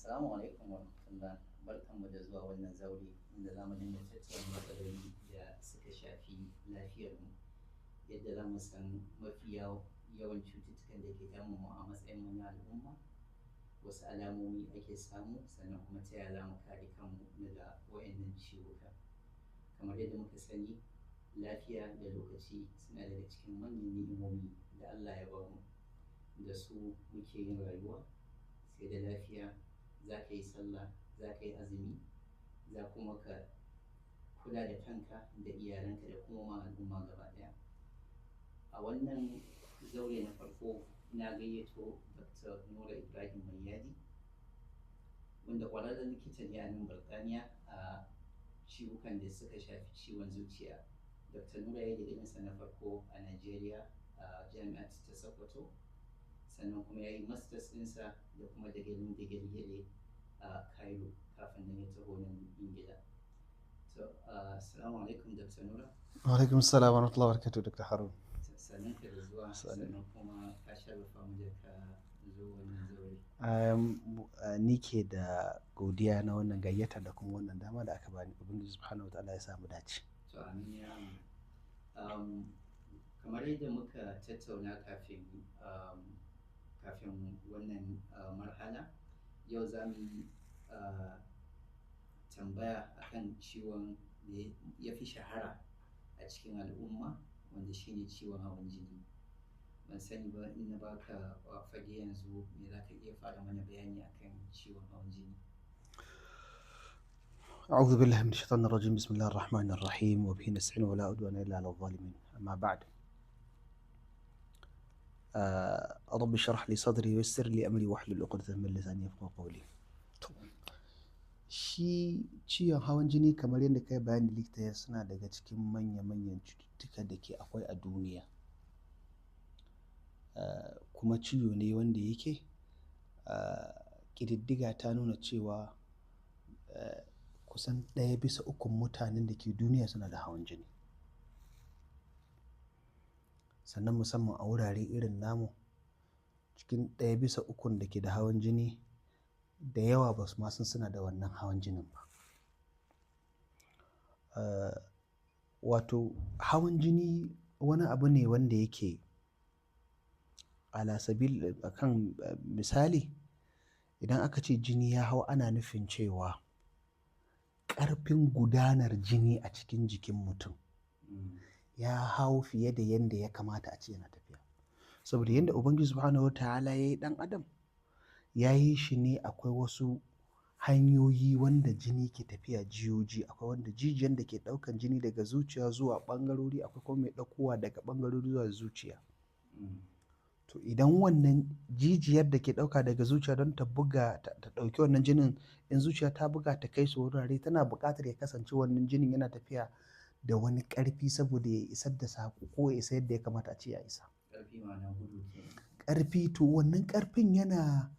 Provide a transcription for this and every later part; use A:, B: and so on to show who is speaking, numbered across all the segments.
A: Assalamu alaikum warahmatullah. Barkanmu da zuwa wannan zaure inda za mu dinga tattauna matsaloli da suka shafi lafiyarmu. Yadda za mu san mafi yawan cututtukan da ke damunmu a matsayinmu na al'umma, wasu alamomi ake samu, sannan kuma ta yaya za mu kare kanmu daga waɗannan ciwuka. Kamar yadda muka sani, lafiya da lokaci suna daga cikin manyan ni'imomi da Allah ya bamu. Da su muke yin rayuwa, sai da lafiya za ka yi sallah, za ka yi azumi, za kuma ka kula da kanka da iyalanka da kuma ma al'umma gaba ɗaya. A wannan zaure na farko na gayyato Dr. Nura Ibrahim Maiyadi, wanda ƙwararren likita ne a nan Birtaniya a ciwukan da suka shafi ciwon zuciya. Dr. Nura ya yi digirinsa na farko a Najeriya a Jami'ar ta Sokoto, sannan kuma ya yi masters ɗinsa da kuma digirin digirgire a Cairo kafin nan ya taho nan Ingila. So, assalamu alaikum, Dr. Nura.
B: Alaikum salam wa rahmatullahi wa barakatuh, Dr. Harun.
A: Sannan ka da zuwa, sannan kuma ka sharrafa mu da ka zo wannan zaure.
B: Ni ke da godiya na wannan gayyata da kuma wannan dama da aka bani. Ubangiji subhanahu wa ta'ala ya sa mu dace.
A: To, amin ya Allah. Kamar yadda muka tattauna kafin wannan marhala, yau za mu yi tambaya akan ciwon da ya fi shahara a cikin al'umma, wanda shine ciwon hawan jini. Ban sani ba, in na baka fage yanzu, me za ka iya fara mana bayani akan ciwon hawan jini?
B: أعوذ بالله من الشيطان الرجيم، بسم الله الرحمن الرحيم، وبه نستعين، ولا عدوان إلا على الظالمين، أما بعد، رب اشرح لي صدري ويسر لي أمري واحلل عقدة من لساني يفقهوا قولي. Shi ciwon hawan jini, kamar yadda kai bayani likita, suna daga cikin manya-manyan cututtuka da ke akwai a duniya. Kuma ciwo ne wanda yake ƙididdiga ta nuna cewa kusan 1/3 mutanen da ke duniya suna da hawan jini. Sannan musamman a wurare irin namu, cikin 1/3 da ke da hawan jini, da yawa ba su ma san suna da wannan hawan jinin ba. Wato hawan jini wani abu ne wanda yake ala sabil akan misali, idan aka ce jini ya hau, ana nufin cewa ƙarfin gudanar jini a cikin jikin mutum ya hau fiye da yanda ya kamata a ce yana tafiya. Saboda yanda Ubangiji subhanahu wa ta'ala ya yi ɗan adam, ya yi shi ne akwai wasu hanyoyi wanda jini ke tafiya, jiyoji, akwai wanda jijiyan da ke ɗaukan jini daga zuciya zuwa ɓangarori, akwai kuma mai ɗaukowa daga ɓangarori zuwa zuciya. To, idan wannan jijiyar da ke ɗauka daga zuciya don ta buga ta ɗauki wannan jinin, in zuciya ta buga ta kai su wurare, tana buƙatar ya kasance wannan jinin yana tafiya da wani ƙarfi saboda ya isar da saƙo ko ya isa yadda ya kamata a ce ya isa.
A: Ƙarfi ma'ana gudu kenan.
B: Ƙarfi, to wannan ƙarfin yana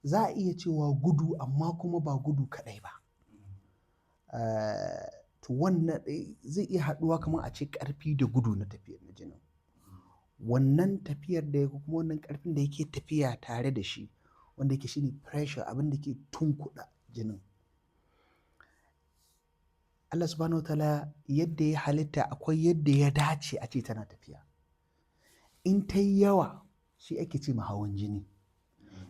B: za a iya cewa gudu, amma kuma ba gudu kaɗai ba. To wannan zai iya haɗuwa kamar a ce ƙarfi da gudu na tafiyar na jinin. Wannan tafiyar da kuma wannan ƙarfin da yake tafiya tare da shi, wanda yake shine pressure, abin da ke tunkuɗa jinin. Allah subhanahu wa ta'ala yadda ya halitta, akwai yadda ya dace a ce tana tafiya. In ta yi yawa, shi ake ce ma hawan jini.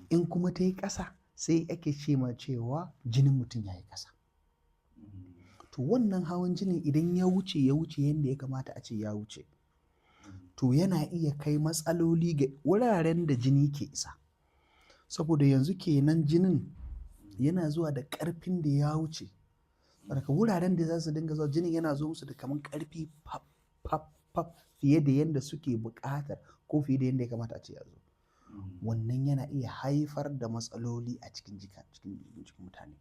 B: In kuma ta yi ƙasa, sai ake ce ma cewa jinin mutum ya yi ƙasa. To, wannan hawan jinin idan ya wuce, ya wuce yadda ya kamata a ce ya wuce, to yana iya kai matsaloli ga wuraren da jini ke isa. Saboda yanzu kenan jinin yana zuwa da ƙarfin da ya wuce. Saboda wuraren da za su dinga zuwa, jinin yana zo musu da kamar ƙarfi pap pap pap fiye da yadda suke buƙatar ko fiye da yadda ya kamata a ce ya zo. Wannan yana iya haifar da matsaloli a cikin mutane.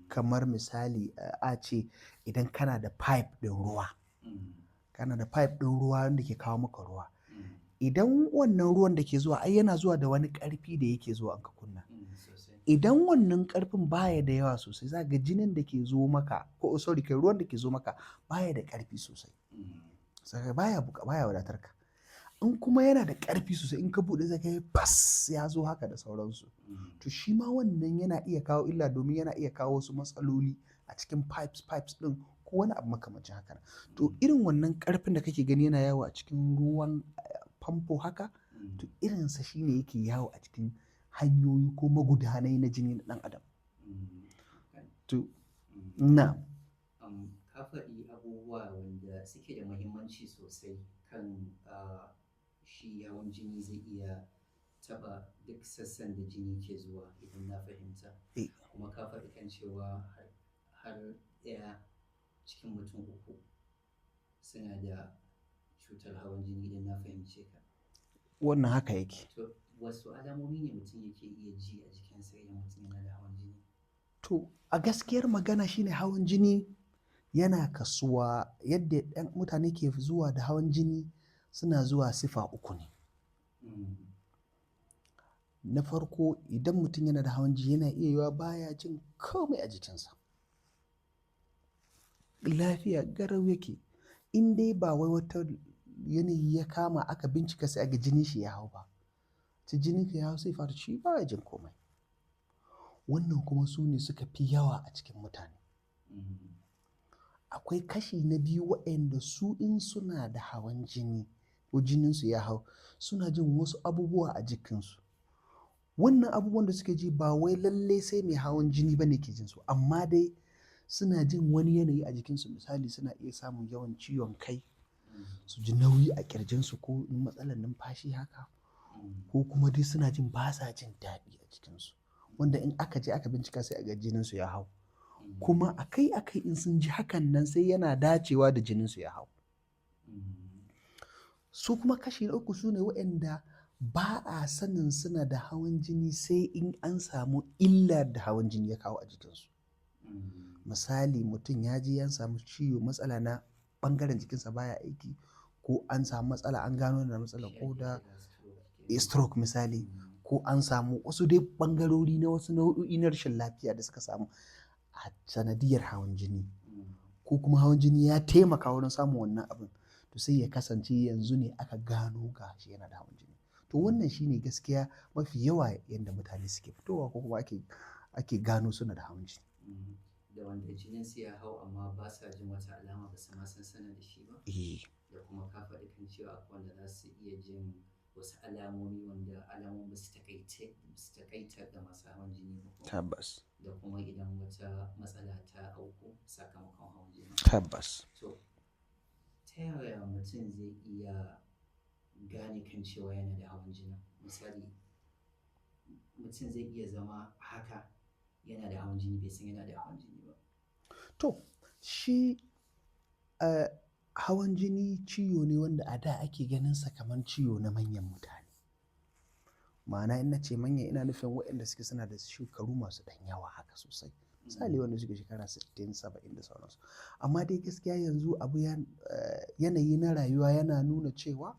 B: Kamar misali, a ce idan kana da pipe ɗin ruwa, kana da pipe ɗin ruwa wanda ke kawo maka ruwa. Idan wannan ruwan da ke zuwa, ai yana zuwa da wani ƙarfi da yake zuwa in ka kunna. Idan wannan ƙarfin baya da yawa sosai, za ka ga jinin da ke zo maka, ko sorry, kai, ruwan da ke zo maka baya da ƙarfi sosai. Saka baya wadatar ka. In kuma yana da ƙarfi sosai, in ka buɗe zai kai fas ya zo haka da sauransu. To shi ma wannan yana iya kawo illa domin yana iya kawo wasu matsaloli a cikin pipes ɗin ko wani abu makamancin haka. To irin wannan ƙarfin da kake gani yana yawo a cikin ruwan famfo haka, to irinsa shi ne yake yawo a cikin hanyoyi ko magudanai na jini na ɗan adam. To na
A: Ka faɗi abubuwa wanda suke da muhimmanci sosai kan shi hawan jini zai iya taɓa duk sassan da jini ke zuwa, idan na fahimta. Kuma ka faɗi kan cewa har ɗaya cikin mutum uku suna da cutar hawan jini, idan na fahimce ka.
B: Wannan haka yake.
A: To wasu alamomi ne mutum yake iya ji a jikinsa idan mutum yana da hawan jini?
B: To a gaskiyar magana shine hawan jini yana kasuwa yadda ɗan mutane ke zuwa da hawan jini, suna zuwa sifa uku ne. Na farko, idan mutum yana da hawan jini, yana iya yiwuwa baya jin komai a jikinsa. Lafiya garau yake. In dai ba wai wata yanayi ya kama aka bincika sai aga jinin shi ya hau ba. To jinin ka ya hau, sai fara shi baya jin komai. Wannan kuma su ne suka fi yawa a cikin mutane. Akwai kashi na biyu waɗanda su in suna da hawan jini ko jininsu ya hau, suna jin wasu abubuwa a jikinsu. Wannan abubuwan da suke ji ba wai lalle sai mai hawan jini ba ne ke jin su, amma dai suna jin wani yanayi a jikinsu. Misali, suna iya samun yawan ciwon kai, su ji nauyi a ƙirjinsu ko matsalar numfashi haka, ko kuma dai suna jin ba sa jin daɗi a jikinsu. Wanda in aka je aka bincika sai a ga jininsu ya hau. Kuma akai akai in sun ji hakan nan, sai yana dacewa da jininsu ya hau. Su kuma kashi na uku su ne waɗanda ba a sanin suna da hawan jini sai in an samu illar da hawan jini ya kawo a jikinsu. Misali, mutum ya je ya samu ciwo, matsala na ɓangaren jikinsa baya aiki, ko an samu matsala an gano yana da matsalar
A: Shi ake
B: ƙoda,
A: kira stroke kenan.
B: Stroke misali, ko an samu wasu dai ɓangarori na wasu nau'o'i na rashin lafiya da suka samu a sanadiyyar hawan jini. Ko kuma hawan jini ya taimaka wurin samun wannan abun, to sai ya kasance yanzu ne aka gano ga shi yana da hawan jini. To wannan shine gaskiya mafi yawa yanda mutane suke fitowa ko kuma ake gano suna da hawan jini.
A: Da wanda jininsu ya hau amma ba sa jin wata alama, ba su ma san suna da shi ba.
B: Eh.
A: Da kuma ka faɗi kan cewa akwai wanda za su iya jin wasu alamomi wanda alamomin ba su taƙaita ga masu hawan jini ba ko?
B: Tabbas.
A: Da kuma idan wata matsala ta auku sakamakon hawan jini.
B: Tabbas.
A: To ta yaya mutum zai iya gane kan cewa yana da hawan jini? Misali, mutum zai iya zama haka yana da hawan jini bai san yana da hawan jini ba.
B: To shi hawan jini ciwo ne wanda a da ake ganinsa kamar ciwo na manyan mutane. Ma'ana, in na ce manya, ina nufin waɗanda suke suna da shekaru masu ɗan yawa haka sosai. Misali, wanda suke shekara 60, 70 da sauransu. Amma dai gaskiya yanzu abu ya yanayi na rayuwa yana nuna cewa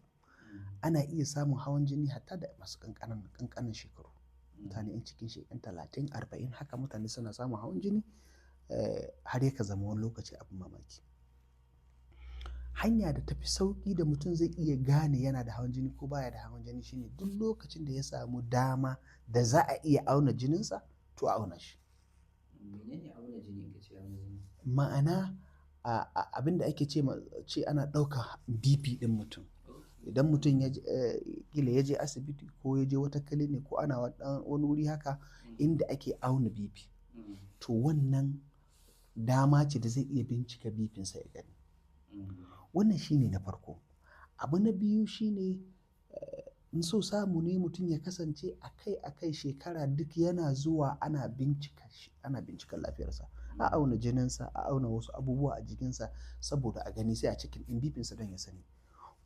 B: ana iya samun hawan jini hatta da masu ƙanƙanan shekaru. Mutane in cikin shekaru 30, 40 haka mutane suna samun hawan jini, har yakan zama wani lokaci abin mamaki. Hanya da tafi sauƙi da mutum zai iya gane yana da hawan jini ko baya da hawan jini shine duk lokacin da ya samu dama da za a iya auna jininsa, to a auna shi.
A: Menene auna jini, in ka ce auna jini?
B: Ma'ana, abin da ake ce ana ɗauka BP ɗin mutum. Idan mutum ya je, ƙila ya je asibiti ko ya je wata clinic ko ana wani wuri haka inda ake auna BP. To wannan dama ce da zai iya bincika BP sa ya gani. Wannan shine na farko. Abu na biyu shine, in so samu ne mutum ya kasance akai akai shekara duk yana zuwa ana bincika shi, ana bincikan lafiyarsa. A auna jininsa, a auna wasu abubuwa a jikinsa saboda a gani, sai a checking ɗin BP sa don ya sani.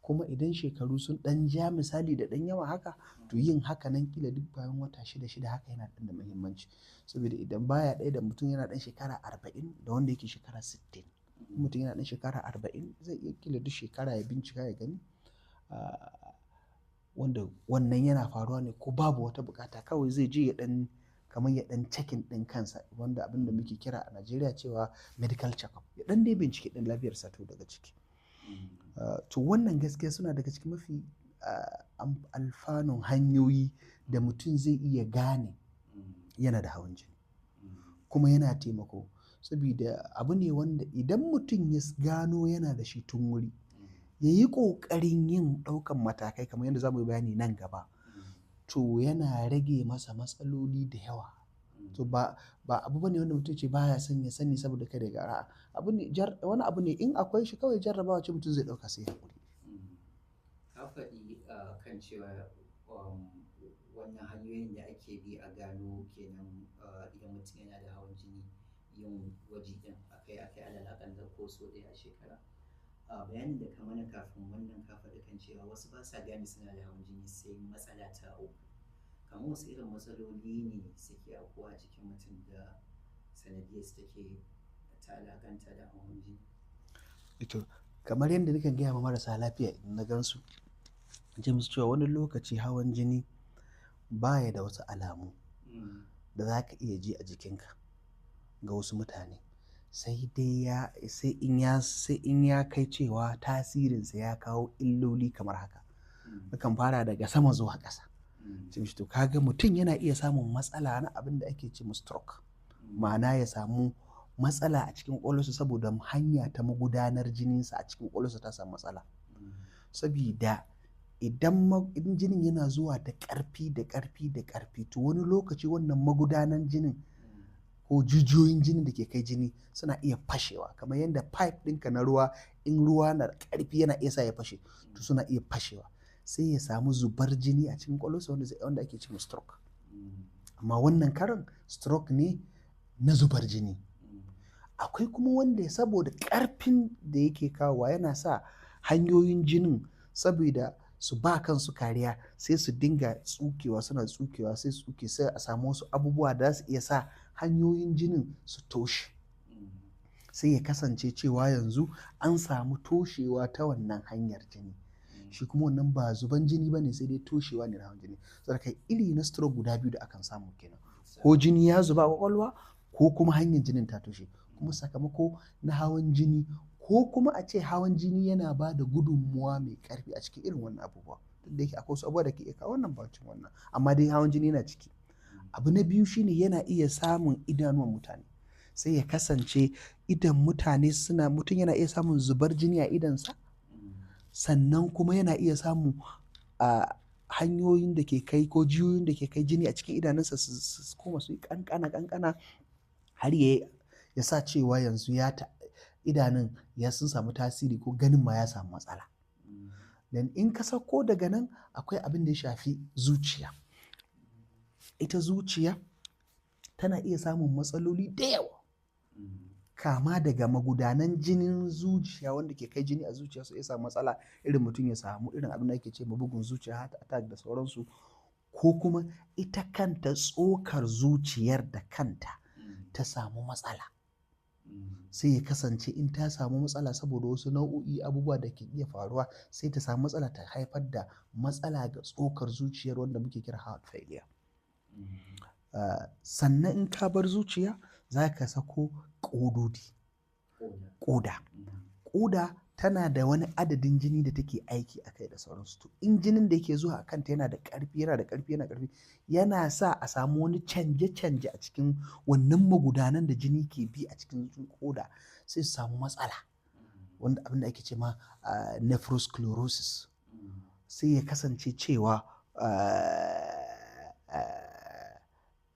B: Kuma idan shekaru sun ɗan ja, misali da ɗan yawa haka, to yin haka nan ƙila duk bayan wata shida shida haka yana ɗan da muhimmanci. Saboda idan baya ɗaya da mutum yana ɗan shekara 40 da wanda yake shekara 60. In mutum yana ɗan shekara 40 zai iya ƙila duk shekara ya bincika ya gani. Wanda wannan yana faruwa ne ko babu wata bukata, kawai zai je ya ɗan kamar ya ɗan checking ɗin kansa, wanda abin da muke kira a Najeriya cewa medical check-up. Ya ɗan dai bincike ɗin lafiyarsa to daga ciki. To wannan gaskiya suna daga cikin mafi alfanun hanyoyi da mutum zai iya gane yana da hawan jini. Kuma yana taimako saboda abu ne wanda idan mutum ya gano yana da shi tun wuri, ya yi ƙoƙarin yin ɗaukan matakai kamar yadda za mu yi bayani nan gaba, to yana rage masa matsaloli da yawa. To ba abu bane wanda mutum ce baya son ya sani saboda kada ya ga a'a. Abu ne wani abu ne in akwai shi kawai jarrabawa ce mutum zai ɗauka sai ya haƙuri.
A: Ka faɗi kan cewa wannan hanyoyin da ake bi a gano kenan idan mutum yana da hawan jini, yin gwaji ɗin akai-akai, alal aƙalla ko sau ɗaya a shekara. Bayanin da ka mana kafin wannan, ka faɗi kan cewa wasu ba sa gane suna da hawan jini sai matsala ta auku. Kamar wasu irin matsaloli ne suke aukuwa a jikin mutum da sanadiyyar su take ta alaƙanta da hawan jini?
B: To, kamar yadda nakan gaya ma marasa lafiya idan na gansu, in ce musu cewa wani lokaci hawan jini baya da wasu alamu da za ka iya ji a jikinka ga wasu mutane. Sai dai sai in ya kai cewa tasirinsa ya kawo illoli kamar haka. Nakan fara daga sama zuwa ƙasa. Ce mishi to ka ga mutum yana iya samun matsala na abin da ake ce ma stroke. Ma'ana ya samu matsala a cikin ƙwaƙwalwarsa saboda hanya ta magudanar jininsa a cikin ƙwaƙwalwarsa ta samu matsala. Sabida idan in jinin yana zuwa da ƙarfi da ƙarfi da ƙarfi, to wani lokaci wannan magudanan jinin ko jijiyoyin jinin da ke kai jini suna iya fashewa. Kamar yadda pipe ɗinka na ruwa, in ruwa na ƙarfi yana iya sa ya fashe, to suna iya fashewa. Sai ya samu zubar jini a cikin ƙwaƙwalwarsa wanda ake ce ma stroke. Amma wannan karon stroke ne na zubar jini. Akwai kuma wanda saboda ƙarfin da yake kawowa yana sa hanyoyin jinin, saboda su ba kansu kariya, sai su dinga tsukewa, suna tsukewa, sai su tsuke, sai a samu wasu abubuwa da za su iya sa hanyoyin jinin su toshe. Sai ya kasance cewa yanzu an samu toshewa ta wannan hanyar jini. Shi kuma wannan ba zuban jini ba ne, sai dai toshewa ne na hawan jini. Saboda kai iri na stroke guda biyu da akan samu kenan. Ko jini ya zuba a ƙwaƙwalwa ko kuma hanyar jinin ta toshe. Kuma sakamako na hawan jini, ko kuma a ce hawan jini yana ba da gudummuwa mai ƙarfi a cikin irin wannan abubuwa. Duk da yake akwai wasu abubuwa da ke iya kawo wannan bacin wannan, amma dai hawan jini yana ciki. Abu na biyu shine yana iya samun idanuwan mutane. Sai ya kasance idon mutane suna, mutum yana iya samun zubar jini a idonsa. Sannan kuma yana iya samun hanyoyin da ke kai ko jiyoyin da ke kai jini a cikin idanunsa su koma su yi ƙanƙana ƙanƙana har ya sa cewa yanzu idanun ya sun samu tasiri ko ganin ma ya samu matsala. Dan in ka sauko daga nan akwai abin da ya shafi zuciya. Ita zuciya tana iya samun matsaloli da yawa. Kama daga magudanan jinin zuciya wanda ke kai jini a zuciya su iya samun matsala, irin mutum ya samu irin abin da ake ce ma bugun zuciya, heart attack da sauransu. Ko kuma ita kanta tsokar zuciyar da kanta ta samu matsala. Sai ya kasance in ta samu matsala saboda wasu nau'o'i abubuwa da ke iya faruwa, sai ta samu matsala ta haifar da matsala ga tsokar zuciyar wanda muke kira heart failure. Sannan in ka bar zuciya za ka sako ƙododi. Ƙoda. Ƙoda tana da wani adadin jini da take aiki a kai da sauransu. To in jinin da yake zuwa a kanta yana da ƙarfi, yana da ƙarfi, yana ƙarfi, yana sa a samu wani canje-canje a cikin wannan magudanan da jini ke bi a cikin ƙoda, sai su samu matsala. Wanda abin da ake ce ma nephrosclerosis. Sai ya kasance cewa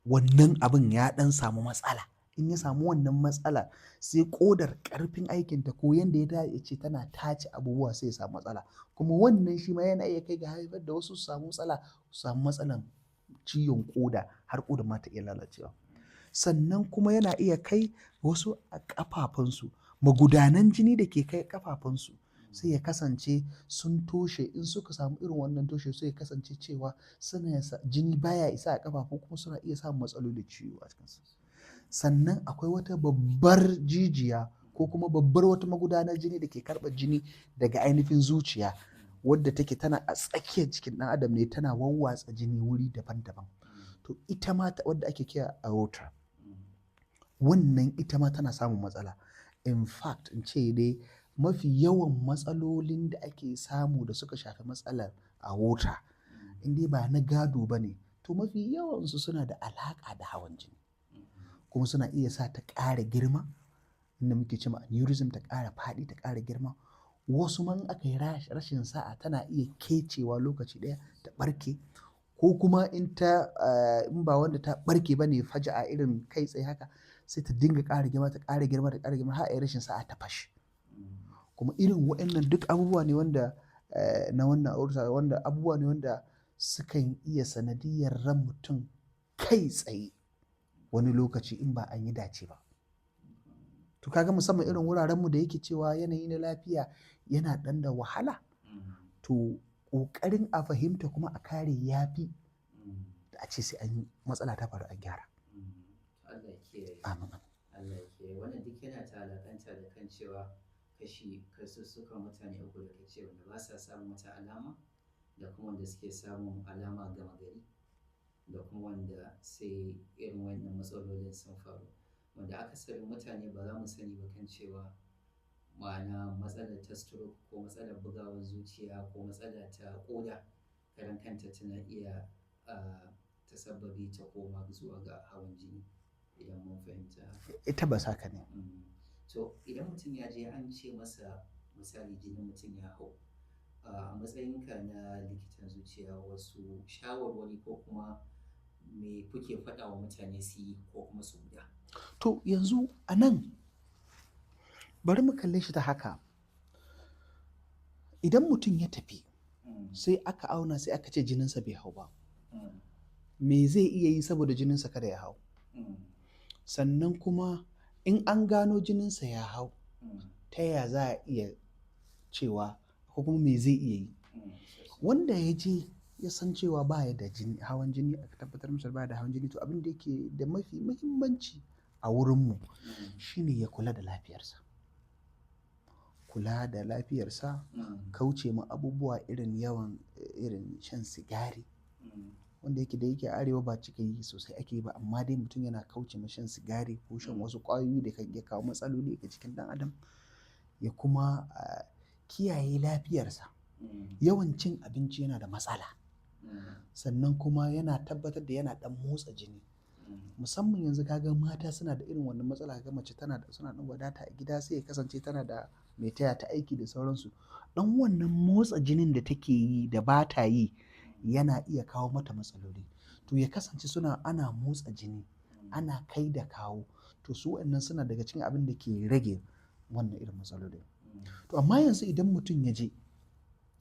B: wannan abin ya ɗan samu matsala. In ya samu wannan matsala sai ƙodar ƙarfin aikinta ko yanda ya dace tana tace abubuwa sai ya samu matsala. Kuma wannan shi ma yana iya kai ga haifar da wasu su samu matsala, su samu matsalan ciwon ƙoda har ƙodar ma ta iya lalacewa. Sannan kuma yana iya kai wasu a ƙafafunsu, magudanan jini da ke kai ƙafafunsu sai ya kasance sun toshe. In suka samu irin wannan toshe sai ya kasance cewa suna jini baya isa a ƙafafu kuma suna iya samun matsaloli ciwo a cikinsu. Sannan akwai wata babbar jijiya ko kuma babbar wata magudanar jini da ke karɓar jini daga ainihin zuciya wadda take tana a tsakiyar jikin ɗan adam ne, tana wawwatsa jini wuri daban-daban. To ita ma wadda ake kira aorta. Wannan ita ma tana samun matsala. In fact in ce dai mafi yawan matsalolin da ake samu da suka shafi matsalar aorta, in dai ba na gado ba ne, to mafi yawansu suna da alaƙa da hawan jini. Kuma suna iya sa ta ƙara girma, inda muke cewa aneurysm, ta ƙara faɗi, ta ƙara girma. Wasu ma in aka yi rashin sa'a tana iya kecewa lokaci ɗaya ta ɓarke, ko kuma in ta in ba wanda ta ɓarke ba ne faja'a irin kai tsaye haka, sai ta dinga ƙara girma, ta ƙara girma, ta ƙara girma har a yi rashin sa'a ta fashe. Kuma irin waɗannan duk abubuwa ne wanda na wannan aorta, wanda abubuwa ne wanda sukan iya sanadiyyar ran mutum kai tsaye wani lokaci in ba an yi dace ba. To kaga musamman irin wurarenmu da yake cewa yanayi na lafiya yana ɗan da wahala, to ƙoƙarin a fahimta kuma a kare ya fi da a ce sai an yi matsala ta faru an gyara.
A: Allah ya kiyaye.
B: Amin.
A: Allah ya kiyaye. Wannan duk yana ta alaƙanta da kan cewa kashi kasussukan mutane uku da kace, wanda ba sa samun wata alama, da kuma wanda suke samun alama gama gari, da kuma wanda sai irin wannan matsalolin sun faru. Wanda akasarin mutane ba za mu sani ba kan cewa ma'ana matsalar ta stroke ko matsalar bugawar zuciya ko matsala ta ƙoda karan kanta tana iya tasabbabi ta koma zuwa ga hawan jini, idan mun fahimta haka.
B: Tabbas haka ne.
A: To idan mutum ya je an ce masa misali jinin mutum ya hau, a matsayinka na likitan zuciya, wasu shawarwari ko kuma me kuke faɗa wa mutane su yi ko kuma su guda?
B: To yanzu a nan bari mu kalle shi ta haka. Idan mutum ya tafi sai aka auna, sai aka ce jininsa bai hau ba. Me zai iya yi saboda jininsa kada ya hau? Sannan kuma in an gano jininsa ya hau, ta ya za a iya cewa ko kuma me zai iya yi? Wanda ya je ya san cewa baya da jini, hawan jini, aka tabbatar masa baya da hawan jini, to abin da yake da mafi muhimmanci a wurinmu shine ya kula da lafiyarsa. Kula da lafiyarsa, kauce ma abubuwa irin yawan irin shan sigari, wanda yake da yake a arewa ba cika yi sosai ake yi ba, amma dai mutum yana kauce ma shan sigari ko shan wasu ƙwayoyi da kan iya kawo matsaloli ga jikin ɗan adam, ya kuma kiyaye lafiyarsa. Yawan cin abinci yana da matsala. Sannan kuma yana tabbatar da yana ɗan motsa jini. Musamman yanzu ka ga mata suna da irin wannan matsala, ka ga mace tana da suna ɗan wadata a gida, sai ya kasance tana da mai taya ta aiki da sauransu. Ɗan wannan motsa jinin da take yi da ba ta yi yana iya kawo mata matsaloli. To ya kasance suna ana motsa jini, ana kai da kawo. To su waɗannan suna daga cikin abin da ke rage wannan irin matsalolin. To amma yanzu idan mutum ya je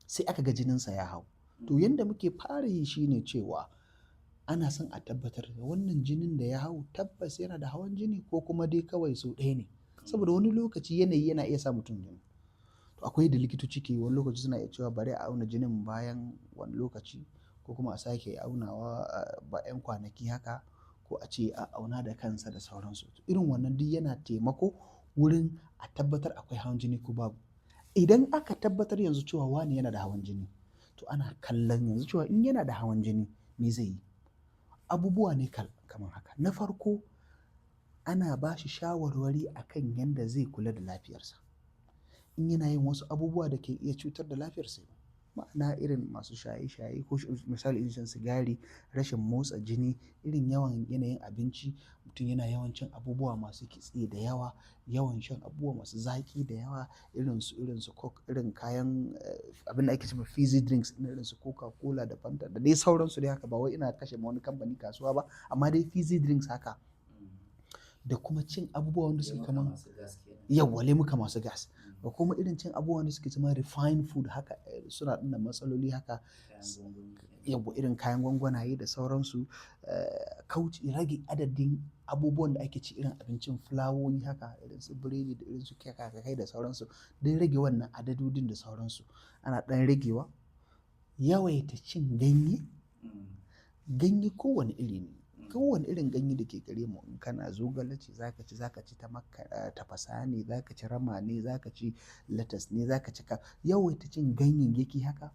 B: sai aka ga jininsa ya hau, to yanda muke fara yi shine cewa ana son a tabbatar da wannan jinin da ya hau tabbas yana da hawan jini ko kuma dai kawai sau ɗaya ne. Saboda wani lokaci yanayi yana iya sa mutum jini. To akwai da likitoci ke yi, wani lokaci suna iya cewa bari a auna jinin bayan wani lokaci, ko kuma a sake aunawa bayan kwanaki haka, ko a ce a auna da kansa da sauransu. Irin wannan duk yana taimako wurin a tabbatar akwai hawan jini ko babu. Idan aka tabbatar yanzu cewa wane yana da hawan jini, to ana kallon yanzu cewa in yana da hawan jini me zai yi? Abubuwa ne kamar haka. Na farko, ana ba shi shawarwari a kan yanda zai kula da lafiyarsa. In yana yin wasu abubuwa da ke iya cutar da lafiyarsa, ma'ana irin masu shaye-shaye ko misali irin shan sigari, rashin motsa jini, irin yawan yanayin abinci, mutum yana yawan cin abubuwa masu kitse da yawa, yawan shan abubuwa masu zaƙi da yawa, irin su coke, irin kayan abin da ake cewa fizzy drinks, irin su Coca-Cola da Fanta da dai sauransu dai haka, ba wai ina kashe ma wani kamfani kasuwa ba, amma dai fizzy drinks haka. Da kuma cin abubuwa wanda suke kaman yawwa, lemuka masu gas. Da kuma irin cin abubuwan da suke zama refined food haka, suna ɗan da matsaloli haka. Yawwa, irin kayan gwangwanaye da sauransu. Kauce rage adadin abubuwan da ake ci, irin abincin fulawoyi haka, irin su biredi da irin su kek da sauransu. Don rage wannan adadodin da sauransu. Ana ɗan ragewa. Yawaita cin ganye. Ganye kowane iri ne. Kowane irin ganye da ke gare mu, in kana zogale ce za ka ci ta tafasa ne, za ka ci rama ne, za ka ci latas ne, za ka ci ka yawaita cin ganyayyaki haka.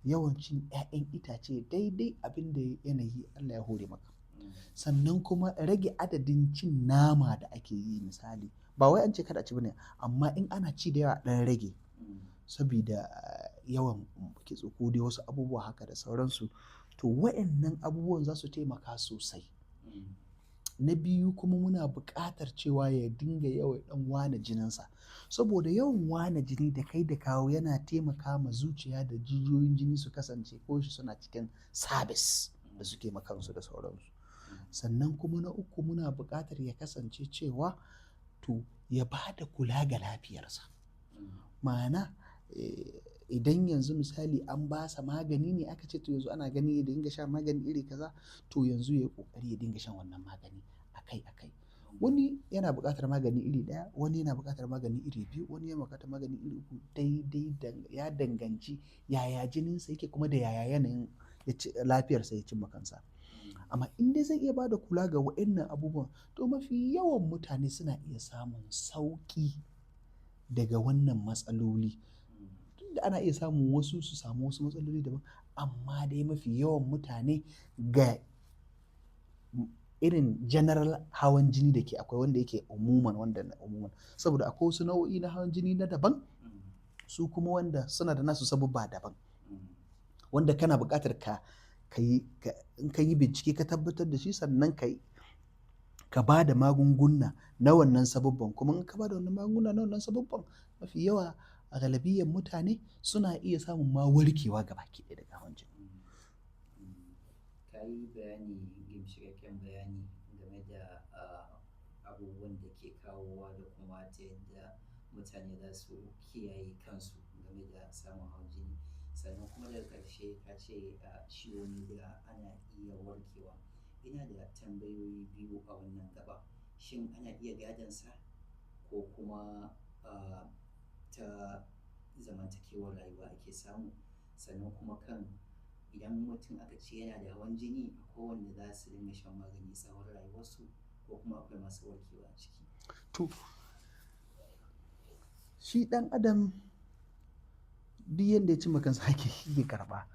B: Yawan cin 'ya'yan itace daidai abin da yanayi Allah ya hore maka. Sannan kuma rage adadin cin nama da ake yi misali. Ba wai an ce kada a ci ba ne, amma in ana ci da yawa, ɗan rage. Sabida yawan kitso ko dai wasu abubuwa haka da sauransu. To wa'annan abubuwan za su taimaka sosai. Na biyu kuma, muna buƙatar cewa ya dinga yawan ɗan wane jininsa, saboda yawan wane jini da kai da kawo yana taimaka ma zuciya da jijiyoyin jini su kasance ko shi suna cikin sabis da suke makansu da sauransu. Sannan kuma na uku, muna buƙatar ya kasance cewa to ya ba da kula ga lafiyarsa. Ma'ana, idan yanzu misali an ba sa magani ne, aka ce to yanzu ana gani ya dinga shan magani iri kaza, to yanzu ya yi ƙoƙari ya dinga shan wannan magani akai akai. Wani yana buƙatar magani iri ɗaya, wani yana buƙatar magani iri biyu, wani yana buƙatar magani iri uku, daidai ya danganci yaya jininsa yake kuma da yaya yanayin lafiyarsa ya cimma kansa. Amma in dai zai iya ba da kula ga wa'innan abubuwan, to mafi yawan mutane suna iya samun sauƙi daga wannan matsaloli. Duk da ana iya samun wasu su samu wasu matsaloli daban, amma dai mafi yawan mutane ga irin general hawan jini da ke akwai, wanda yake umuman, wanda na umuman, saboda akwai wasu nau'o'i na hawan jini na daban, su kuma wanda suna da nasu sabubba daban, wanda kana buƙatar ka yi in ka yi bincike ka tabbatar da shi, sannan ka ba da magunguna na wannan sabubban. Kuma in ka ba da wannan magunguna na wannan sabubban, mafi yawa a galabiyyar mutane suna iya samun ma warkewa gabaki ɗaya daga hawan jini.
A: Ka yi bayani, gamsashen bayani game da abubuwan da ke kawowa da kuma ta yadda mutane za su kiyaye kansu game da samun hawan jini. Sannan kuma daga ƙarshe ka ce ciwo ne da ana iya warkewa. Ina da tambayoyi biyu a wannan gaba. Shin ana iya gadon sa ko kuma ta zamantakewar rayuwa ake samu? Sannan kuma kan idan mutum aka ce yana da hawan jini, akwai wanda za su dinga shan magani tsawon rayuwarsu ko kuma akwai masu warkewa a ciki?
B: To, shi ɗan adam duk yanda ya cimma kansa haka yake karɓa.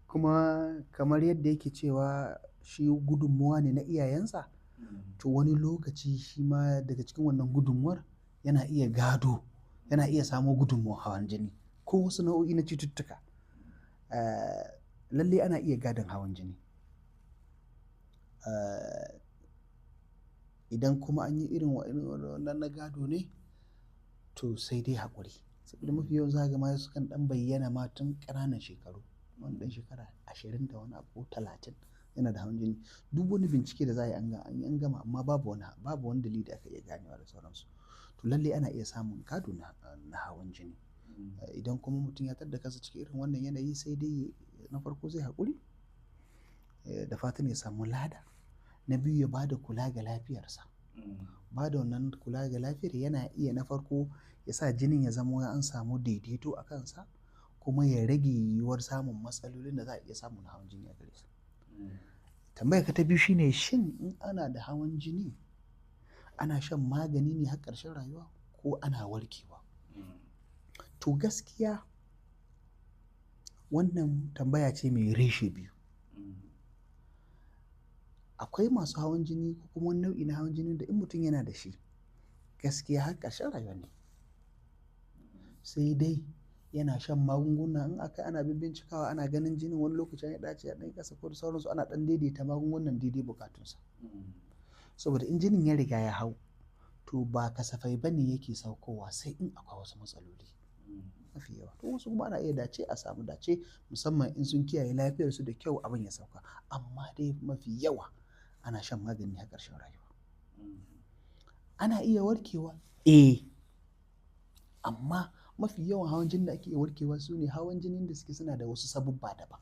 B: Kuma kamar yadda yake cewa shi gudunmuwa ne na iyayensa, to wani lokaci shi ma daga cikin wannan gudunmuwar yana iya gado, yana iya samo gudunmuwar hawan jini ko wasu nau'o'i na cututtuka. Lalle ana iya gadon hawan jini. Idan kuma an yi irin wannan na gado ne, to sai dai haƙuri. Saboda mafi yawan za ka ga ma sukan ɗan bayyana ma tun ƙananan shekaru. Wani ɗan shekara 20 da wani abu ko 30 yana da hawan jini. Duk wani bincike da za a yi an gama, amma babu wani dalili da aka iya ganewa da sauransu. To lalle ana iya samun gado na hawan jini. Idan kuma mutum ya tadda kansa cikin irin wannan yanayi, sai dai na farko zai haƙuri da fatan ya samu lada. Na biyu, ya ba da kula ga lafiyarsa. Ba da wannan kula ga lafiyar yana iya na farko ya sa jinin ya zamo an samu daidaito a kansa, kuma ya rage yiwuwar samun matsalolin da za a iya samu na hawan jini a gare sa. Tambayar ka ta biyu shine, shin in ana da hawan jini ana shan magani ne har ƙarshen rayuwa ko ana warkewa? To gaskiya wannan tambaya ce mai reshe biyu. Akwai masu hawan jini ko kuma wani nau'i na hawan jini da in mutum yana da shi, gaskiya har ƙarshen rayuwa ne. Sai dai yana shan magunguna, in aka ana bincikawa ana ganin jinin wani lokacin ya ɗace ya ɗan ƙasa ko da sauransu, ana ɗan daidaita magungunan daidai bukatunsa. Saboda in jinin ya riga ya hau, to ba kasafai ba ne yake saukowa, sai in akwai wasu matsaloli mafi yawa. To wasu kuma ana iya dace, a samu dace, musamman in sun kiyaye lafiyarsu da kyau, abin ya sauka. Amma dai mafi yawa ana shan magani har ƙarshen rayuwa. Ana iya warkewa? Eh. Amma mafi yawan hawan jinin da ake iya warkewa su ne hawan jinin da suke suna da wasu sabubba daban.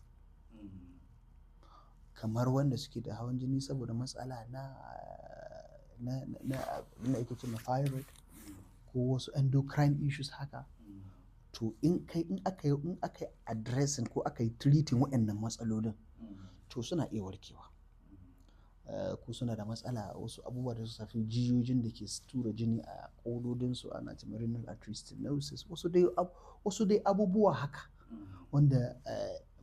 B: Kamar wanda suke da hawan jini saboda matsala na abin da ake ce ma thyroid ko wasu endocrine issues haka. To in aka yi addressing ko aka yi treating waɗannan matsalolin, to suna iya warkewa. Ko suna da matsala wasu abubuwa da su shafi jijiyojin da ke tura jini a ƙododinsu, ana ce ma renal artery stenosis. Wasu dai abubuwa haka wanda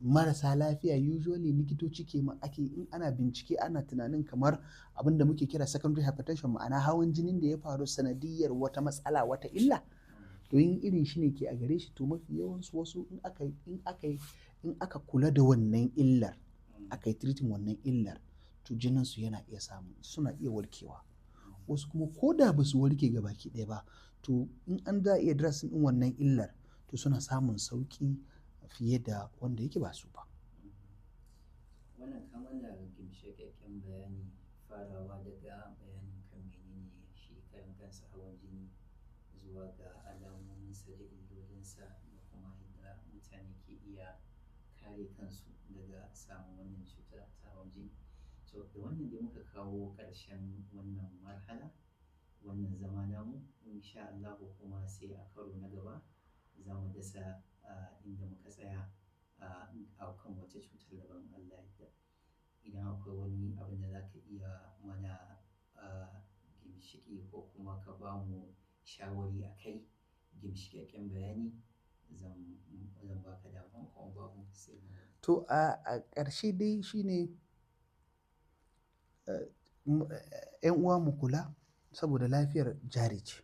B: marasa lafiya usually likitoci ke ma ake in ana bincike ana tunanin kamar abin da muke kira secondary hypertension, ma'ana hawan jinin da ya faru sanadiyyar wata matsala, wata illa. To To in irin shi ne ke a gare shi, to mafi yawansu wasu in aka kula da wannan illar, aka yi treating wannan illar, to jininsu yana iya samu, suna iya warkewa. Wasu kuma ko da ba su warke gabaki ɗaya ba, to in an za a iya addressing ɗin wannan illar, to suna samun sauƙi fiye da wanda yake ba su ba.
A: Wannan ka mana gimshiƙaƙƙen bayani, farawa daga bayanin kan menene shi karan kansa hawan jini, zuwa ga alamominsa da illolinsa, da kuma yadda mutane ke iya kare kansu daga samun wannan cuta ta hawan jini. To, da wannan dai muka kawo ƙarshen wannan marhala, wannan zama namu. Insha Allahu kuma sai a karo na gaba za mu dasa inda muka tsaya a kan wata cutar daban, Allah ya yarda. Idan akwai wani abin da za ka iya mana gimshiƙi ko kuma ka ba mu shawari a kai, gimshiƙaƙƙen bayani, zan baka dama, kuma babu sai mu
B: To, a ƙarshe dai shine, ‘yan uwa mu kula, saboda lafiyar jari ce.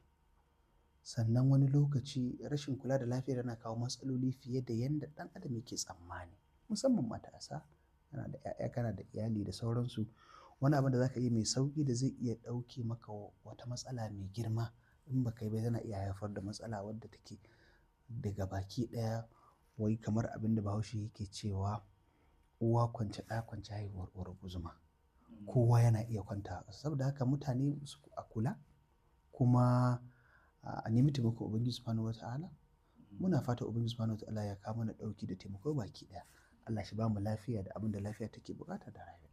B: Sannan wani lokaci rashin kula da lafiyar yana kawo matsaloli fiye da yanda ɗan adam yake tsammani. Musamman matasa, kana da ‘ya'ya, kana da iyali da sauransu. Wani abin da za ka yi mai sauƙi da zai iya ɗauke maka wata matsala mai girma, in ba ka yi ba yana iya haifar da matsala wadda take daga baki ɗaya, wai kamar abin da Bahaushe yake cewa, "Uwa kwance, ɗa kwance, haihuwar uwar guzuma." Kowa yana iya kwantawa ƙasa. Saboda haka mutane su a kula kuma a nemi taimakon Ubangiji Subhanahu wa Ta'ala. Muna fata Ubangiji Subhanahu wa Ta'ala ya kawo mana ɗauki da taimako baki ɗaya. Allah shi bamu lafiya da abin da lafiya take buƙata da rayuwa.